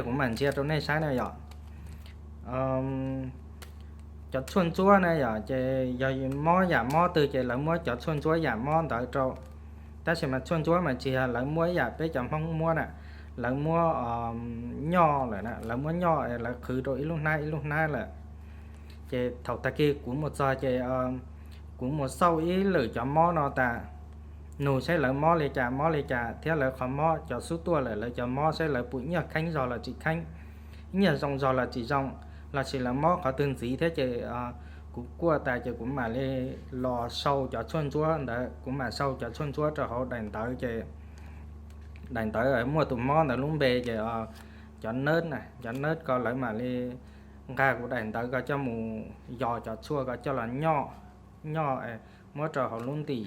Kuv mam ntsia rau nej saib na yom. Cov tshuaj ntsuab na yom, ces yog mob yam mob twg ces lawv muab cov tshuaj ntsuab yam mob ntawd rau. Tab sis mas tshuaj ntsuab mas tsis yog lawv muab ib yam peb cov Hmoob muab na, lawv muab nyoj lawm na, lawv muab nyoj lawv qhwv rau ib lub hnab ib lub hnab lawm. Ces thaum tag kis kuv mus txog ces kuv mus xauj ib lwm cov mob no tas, nug saib lawv mob li cas mob li cas thiab lawv qhov mob, cov xub tuaj lawm lawv cov mob saib lawv puas nyiaj kheeb zog los tsis kheeb, nyiaj zoo zog los tsis zoo, los sis lawv mob qhov twg ntxiv thiab ces kuv kuaj tas ces kuv mam li los sau cov tshuaj ntsuab ntawd, kuv mam sau cov tshuaj ntsuab rau hauv daim ntawv ces daim ntawv muaj tus mob ntawd lub npe ces cov nurse na, cov nurse ko lawv mam li nqa kuv daim ntawv ko coj mus yos cov tshuaj ko coj los nyoj, nyoj muab rau hauv lub ntim,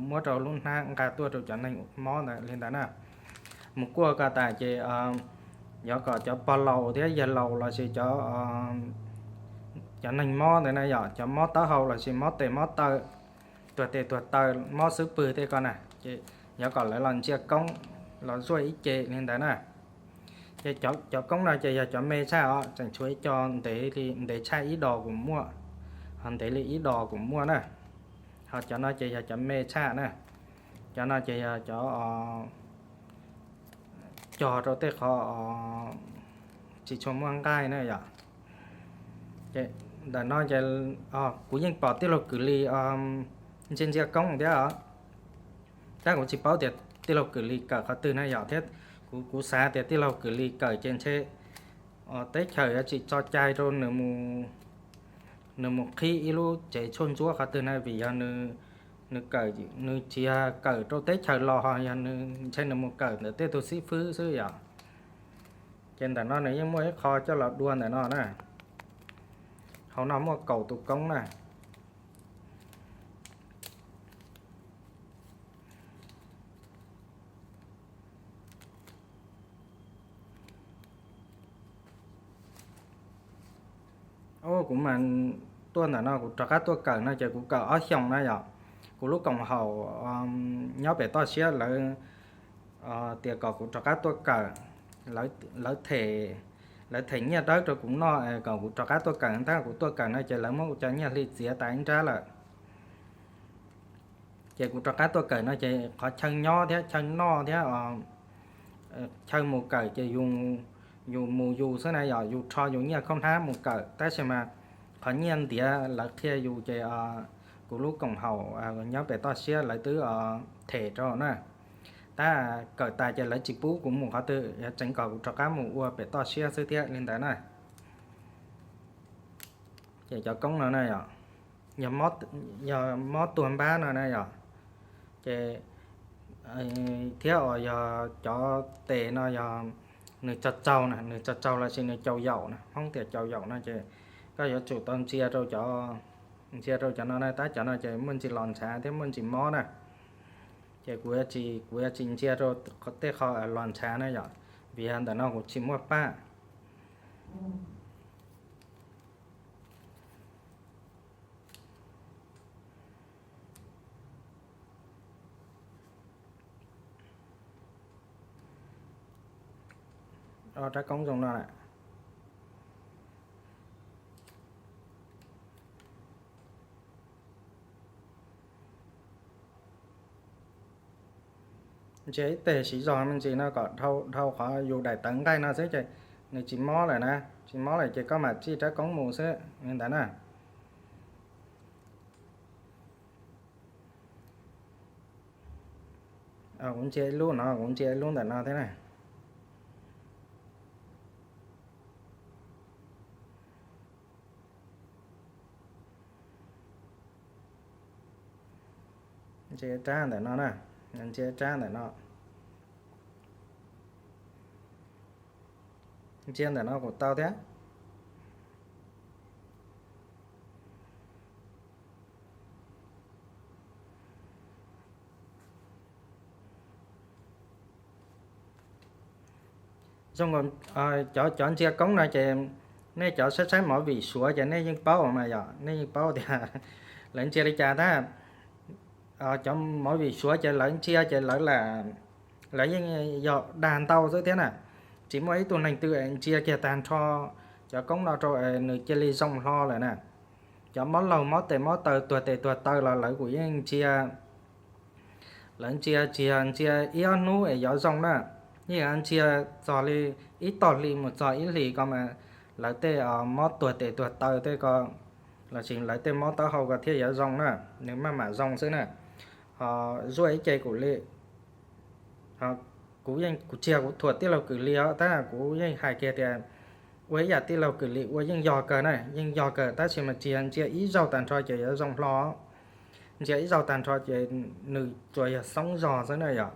muab rau lub hnab nqa tuaj rau cov neeg mob ntawd li ntawd na. Mus kuaj ko tas ces yuav kom cov pog laus thiab yawg laus los sis cov, cov neeg mob ntawd na yom, cov mob taub hau los sis mob tes mob taw, tuag tes tuag taw, mob xub pwg tej ko na, ces yuav kom lawv los ntsia koob, los zuaj ib ce li ntawd na. Ces cov koob no ces yog cov me tshaj os, tseem tshuav ib co ntev li, ntev tshaj ib dos kuv muaj, ho ntev li ib dos kuv muaj na. Ho cov no ces yog cov me tshaj na. Cov no ces yog cov cog rau tej qhov tsis tshua muaj nqaij na yom. Ces ntawm no ces kuv yeej pom tij laug Kwm Lis ntsia ntsia koob thiab os, tab kuv tsis paub tias tij laug Kwm Lis kawm qhov twg na yom, thiab kuv, kuv xav tias tij laug Kwm Lis kawm ces ntshe teb chaws yuav tsis tso cai rau nws mus qhib ib lub tsev tshuaj ntsuab qhov twg na, vim yog nws kawm, nws tsis yog kawm rau teb chaws los, ho yog nws ntshe nws mus kawm ntawm tej tus xib fwb xwb yom. Ces ntawm no nws yeej muaj ib qho coj los dua ntawm no na. Hauv no muaj kaum tus koob na. Kuv mas tuaj ntawm no kuv rov qab tuaj kawm no ces kuv kawm ob xyoos na yom. Kuv lub koom haum nyob pem toj siab lawv tias kom kuv rov qab tuaj kawm, lawv them, lawv them nyiaj dawb rau kuv noj kom kuv rov qab tuaj kawm, tab kuv tuaj kawm no ces lawv muab kuv cov nyiaj hli txiav tas ib nrab lawm. Ces kuv rov qab tuaj kawm no ces qhov chaw nyob thiab chaw noj thiab chaw mus kawm ces yus mus yus xwb na yom, yus rho yus nyiaj khaub hnab mus kawm, tab sis mas qhov nyiaj ntiav lawv qhia yus ces kuv lub koom haum nyob pem toj siab lawv twb them rau na. Tab kawm tas ces lawv tsis pub kuv mus qhov twg, yuav tseev kom kuv rov qab mus ua pem toj siab xwb thiab li ntawd na. Ces cov koob no na yom, yog mob tuag npab no na yom, ces thiab os yog cov tes no yog nws tsaug tsaug na, nws tsaug tsaug los sis nws caus yaum na, Hmoob tias caus yaum no ces koj yuav tsum tau ntsia rau cov, ntsia rau cov no na, tab cov no ces muaj ntsis los ntshav thiab muaj ntsis mob na. Ces kuv yuav tsis, kuv yuav tsis ntsia rau tej qho los ntshav na yom, vim yog ntawm no kuv tsis muaj paj. Rab koob zoo no lawm. Ntsia ib teg siv zog me ntsis no kom dhau, dhau qhov yus daim tawv nqaij no xwb ces nws tsis mob lawm na, tsis mob lawm ces koj mam tsij rab koob mus xwb li ntawd na. Kuv ntsia ib lub no, kuv ntsia ib lub ntawm no thiab na. Ntsia rab ntawm no na, ntsia rab ntawm no. Ntsia ntawm no kuj tau thiab. Zoo, cov, cov ntsia koob no ces nej cov saib, saib movie Suav ces nej yeej paub mas yom, nej yeej paub tias lawv ntsia li cas tab. Cov movie Suav ces lawv ntsia ces lawv, lawv yeej yog dag ntau xwb thiab na. tsis muaj ib tug neeg twg es ntsia kiag tag nrho cov koob no rau es nws cia li zoo hlo lawm na. Cov mob laug mob tes mob taw tuag tes tuag taw los lawv kuj yeej ntsia, lawv ntsia tsis yog ntsia ib ob hnub es yuav zoo na, yeej ntsia txog li ib tog hli mus txog ib hlis ko mas lawv tej mob tuag tes tuag taw tej ko lossis lawv tej mob taub hau ko thiaj yuav zoo na, nws maj mam zoo xwb na. Ho zuaj ib ce kuj li, kuv yeej kuv tsis yog kuv thuam tij laug Kwm Lis os, tab kuv yeej hais kiag tias ua ib yam tij laug Kwm Lis ua yeej yog kawg na, yeej yog kawg tab sis mas tsis yog ntsia ib zaug tag nrho ces yuav zoo hlo. Ntsia ib zaug tag nrho ces nws tsuas yog xoob zog xwb na yom.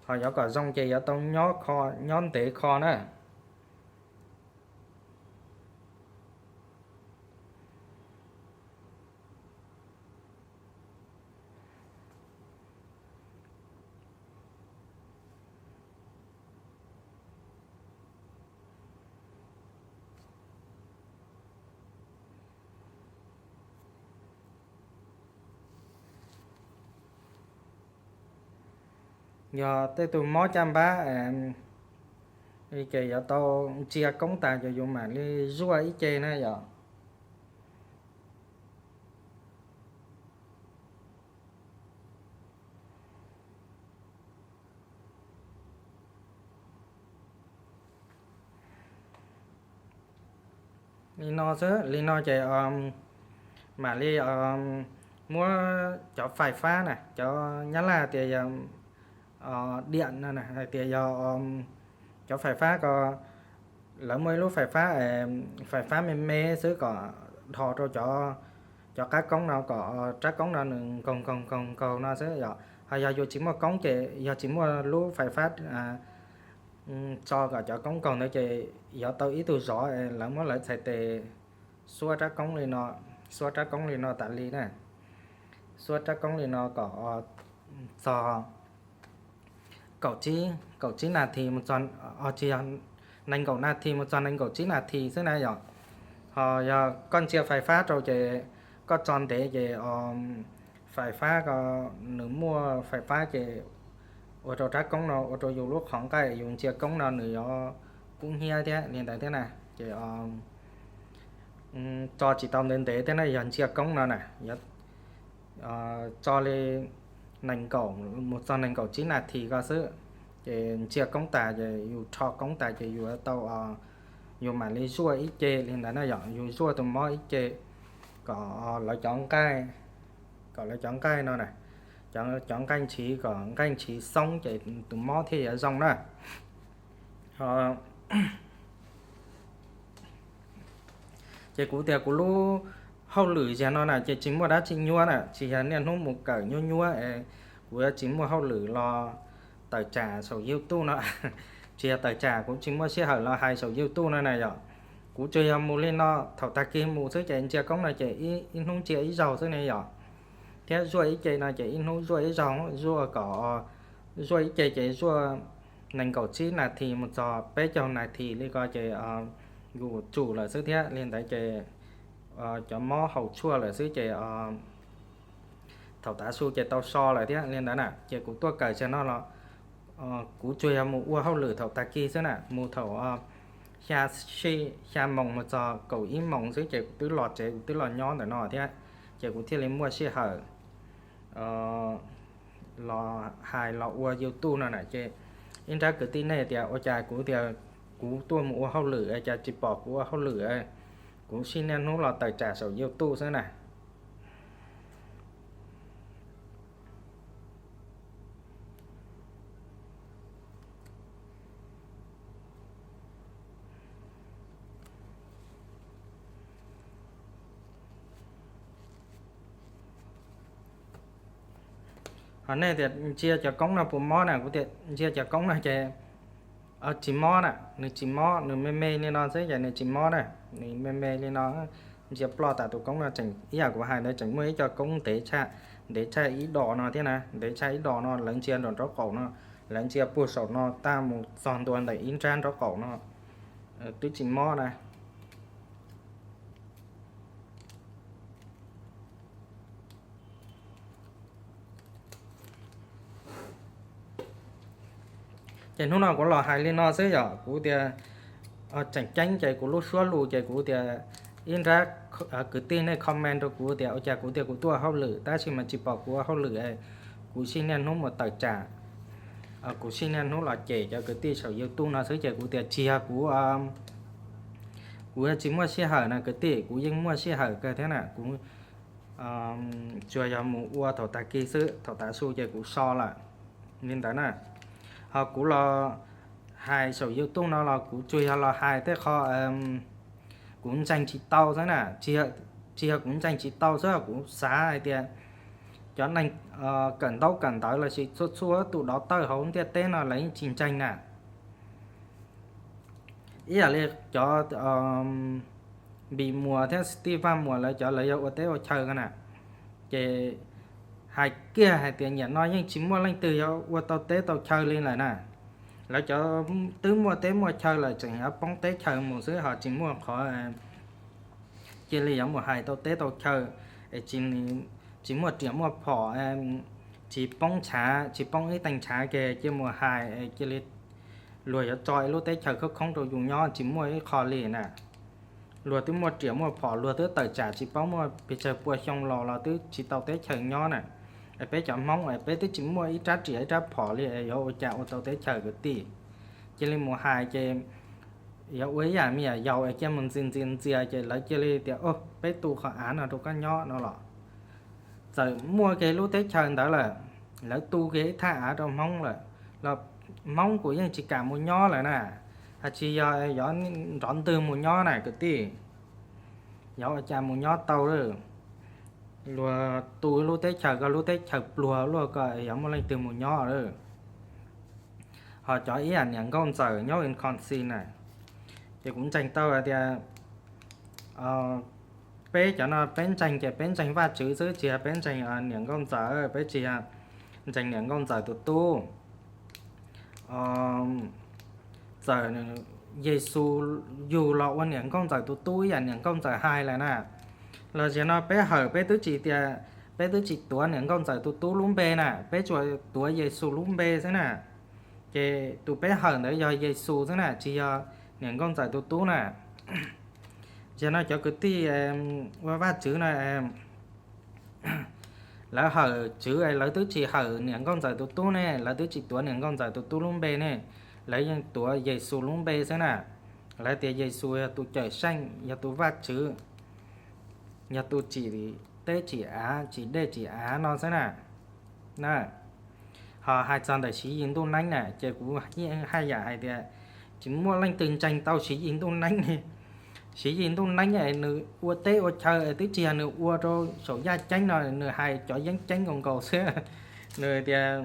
Ho yuav kom zoo ces yuav tau nyob kho, nyob ntev kho na. Yog tej tug mob caj npab ces yuav tau ntsia koob tas ces yus mam li zuaj ib ce na yom. Li no xwb, li no ces mam li muab cov fais fab na, cov Nyab Laj tias yog diam no hais tias yog cov fais fab ko, lawv muaj ib lub fais fab, fais fab me me xwb kom dhos rau cov, cov qab koob no kom rab koob no nws nkaug nkaug nkaug nkaug no xwb yom. Ho yog yus tsis muaj koob ces yog tsis muaj lub fais fab tso kom cov koob nkaug ntawd ces yuav tau ib tug zov, lawv muab lawv txhais tes xuab rab koob li no, xuab rab koob li no tas li na, xuab rab koob li no kom txog kaum tsib, kaum tsib nas this mus txog, tsis yog, nees nkaum nas this mus txog nees nkaum tsib nas this xwb na yom. Ho yog koj ntsia fais fab rau ces koj tso ntev ces fais fab ko, nws muaj fais fab ces ua rau rab koob no, ua rau yus lub qhov nqaij yus ntsia koob no nws yuav kub hnyiab thiab li ntawd thiab na. Ces tso tsis tau ntev ntev thiab na, yog ntsia koob no na, tso li nees nkaum mus txog nees nkaum tsib nas this ko xwb. Ces ntsia koob tas ces yus rho koob tas ces yus yuav tau, yus mam li zuaj ib ce li ntawd na yom, yus zuaj tus mob ib ce kom lawv cov nqaij, kom lawv cov nqaij no na, cov nqaij ntshiv kom nqaij ntshiv xoob ces tus mob thiaj yuav zoo na. Ces kuv tias kuv lub hauj lwm zaum no na ces tsis muaj dab tsi nyuaj na, tsis yog niaj hnub mus kawm nyuaj nyuaj es kuv yuav tsis muaj hauj lwm los tawm tsam saum YouTube no. Tsis yog tawm tsam, kuv tsis muaj sij hawm los hais saum YouTube no na yom. Kuv tsuas yog mus li no, thaum tag kis mus xwb ces ntsia koob no ces ib hnub ntsia ib zaug xwb ne yom. Thiab zuaj ib ce no ces ib hnub zuaj ib zaug, zuaj kom, zuaj ib ce ces zuaj nees nkaum tsib nas this mus txog peb caug nas this li ko ces yus tsum lawm xwb thiab li ntawd ces cov mob haus tshuaj lawm xwb ces thaum tav su ces tau so lawm thiab li ntawd na. Ces kuv tuaj kawm zaum no los kuv tsuas yog mus ua hauj lwm thaum tag kis xwb na, mus thaum xya, xya moos mus txog kaum ib moos xwb ces kuv twb los tsev, kuv twb los nyob ntawm no thiab, ces kuv thiaj li muaj sij hawm los hais los ua YouTube no na. Ces ib nrab kwv tij nej tias ua cas kuv tias kuv tuaj mus ua hauj lwm cas tsis pom kuv ua hauj lwm, kuv sij niaj hnub los tawm tsam saum YouTube xwb na. Ho nej tias ntsia cov koob no puas mob na, kuv tias ntsia cov koob no ces tsis mob na, nws tsis mob, nws me me li no xwb ces nws tsis mob na, nws me me li no. Ntsia ploj tas tus koob no tseem ib yam kuv hais ntawd, tseem muaj ib co koob ntev tshaj, ntev tshaj ib dos no thiab na, ntev tshaj ib dos no, lawv ntsia nraum nraub qaum no, lawv ntsia puag saum no tag mus txog ntua ntawm ib nrab nraub qaum no twb tsis mob na. Ces hnub no kuv los hais li no xwb yom, kuv tias tseem ceeb ces kuv lub suab lus ces kuv tias ib nrab kwv tij nej comment rau kuv tias ua cas kuv tias kuv tuaj hauj lwm tab sis mas tsis pom kuv ua hauj lwm, kuv sib niaj hnub mus tawm tsam, kuv sib niaj hnub los cem cov kwv tij saum YouTube no xwb ces kuv tias tsis yog kuv, kuv tsis muaj sij hawm na kwv tij, kuv yeej muaj sij hawm kawg thiab na, kuv tsuas yog mus ua thaum tag kis xwb, thaum tav su ces kuv so lawm li ntawd na. Ho kuv los hais saum YouTube no los kuv tsuas yog los hais tej qho kuv ntseeg tsis tau xwb na, tsis yog kuv ntseeg tsis tau xwb, kuv xav hais tias cov neeg kawm ntaub kawm ntawv los sis txhua txhua tus dov tawj hauv ntiaj teb no lawv yeej tsis ntseeg na. Ib yam li cov Npis Muas thiab Xis Tis Vaj Muas lawv cov lawv yog ua teb ua chaw ko na, ces hais kiag hais tias nyiam no yeej tsis muaj leej twg yog ua tau teb tau chaw li lawm na. Lawv cov twb muaj teb muaj chaw lawm tseem yuav poob teb chaws mus xwb ho tsis muaj qhov cia li yuav mus hais tau teb tau chaw, es tsis muaj riam muaj phom, tsis poob ntshav tsis poob ib teeg ntshav ces cia mus hais cia li, luag yuav tso ib lub teb chaws khoob khoob rau yus nyob tsis muaj ib qho li na. Luag twb muaj riam muaj phom, luag twb tawm tsam tsis paub muaj pes tsawg pua xyoo los los twb tsis tau teb chaws nyob na. Es peb cov Hmoob es peb twb tsis muaj ib rab riam ib rab phom li es yuav ua cas ua tau teb chaws kwv tij. Cia li mus hais ces yuav ua ib yam me nyuam yaus es cia mus ntxias ntxias ntxias ces lawv cia li tias peb tu qhov av no rau koj nyob no los. Txawm muaj kiag lub teb chaws ntawd lawm, lawv tu kiag ib thaj av rau Hmoob lawm los Hmoob kuj yeej tsis kam mus nyob lawm na. Hais tsis yog yuav nrov ntwg mus nyob na kwv tij, yuav ua cas mus nyob tau lawm. Luag tu lub teb chaws koj lub teb chaws pluag luaj koj yuav muaj leej twg mus nyob lawm. Ho cov ib yam niam nkauj ntxawm nyob Wisconsin na, ces kuv ntseeg tau hais tias peb cov no peb ntseeg ces peb ntseeg Vajtswv xwb tsis yog peb ntseeg niam nkauj ntxawm, peb tsis yog ntseeg niam nkauj ntxawm tus tub. Txawm Yexus yug los ua niam nkauj ntxawm tus tub ib yam niam nkauj ntxawm hais lawm na, los tias no peb hawm peb twb tsis tias, peb twb tsis tuav niam nkauj ntxawm tus tub lub npe na, peb tsuas tuav Yexus lub npe xwb na. Ces tus peb hawm ntawd yog Yexus xwb na tsis yog niam nkauj ntxawm tus tub na. Tias no cov kwv tij ua Vajtswv no lawv hawm Tswv lawv twb tsis hawm niam nkauj ntxawm tus tub ne, lawv twb tsis tuav niam nkauj ntxawm tus tub lub npe ne, lawv yeej tuav Yexus lub npe xwb na. Lawv tias Yexus yog tus cawm seej, yog tus Vajtswv, yog tus tsim teb tsim av tsim dej tsim av no xwb na. Na, ho hais txog ntawm Siv Yis ntuj neeb na ces kuv haj yam hais tias tsis muaj leej twg ntseeg tau Siv Yis ntuj neeb. Siv Yis ntuj neeb nws ua teb ua chaw twb tsis yog nws ua rau saum yaj ceeb no, nws hais cov yeeb ceeb nkaus nkaus xwb. Nws tias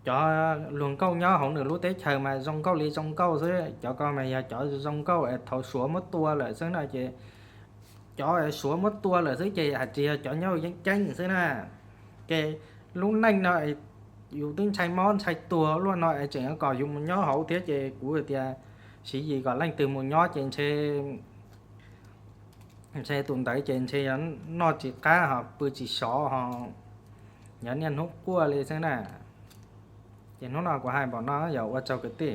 cov luag nkauj nyob hauv nws lub teb chaws mas zoo nkauj li zoo nkauj xwb, cov ko mas yog cov zoo nkauj es thaum Suav muab tua lawm xwb no ces cov Suav muab tua lawm xwb ces hais tias yog cov nyob yeeb ceeb xwb na. Ces lub neej no yus twb ntshai mob ntshai tuag luaj no es tseem yuav kom yus mus nyob hauv thiab ces kuv tias Siv Yis kom leej twg mus nyob ces ntshe ntshe tus ntawd ces ntshe yog noj tsis qab ho pw tsis sov ho yog niaj hnub quaj li xwb na. Ces hnub no kuv hais npaum no yog ua tsaug kwv tij.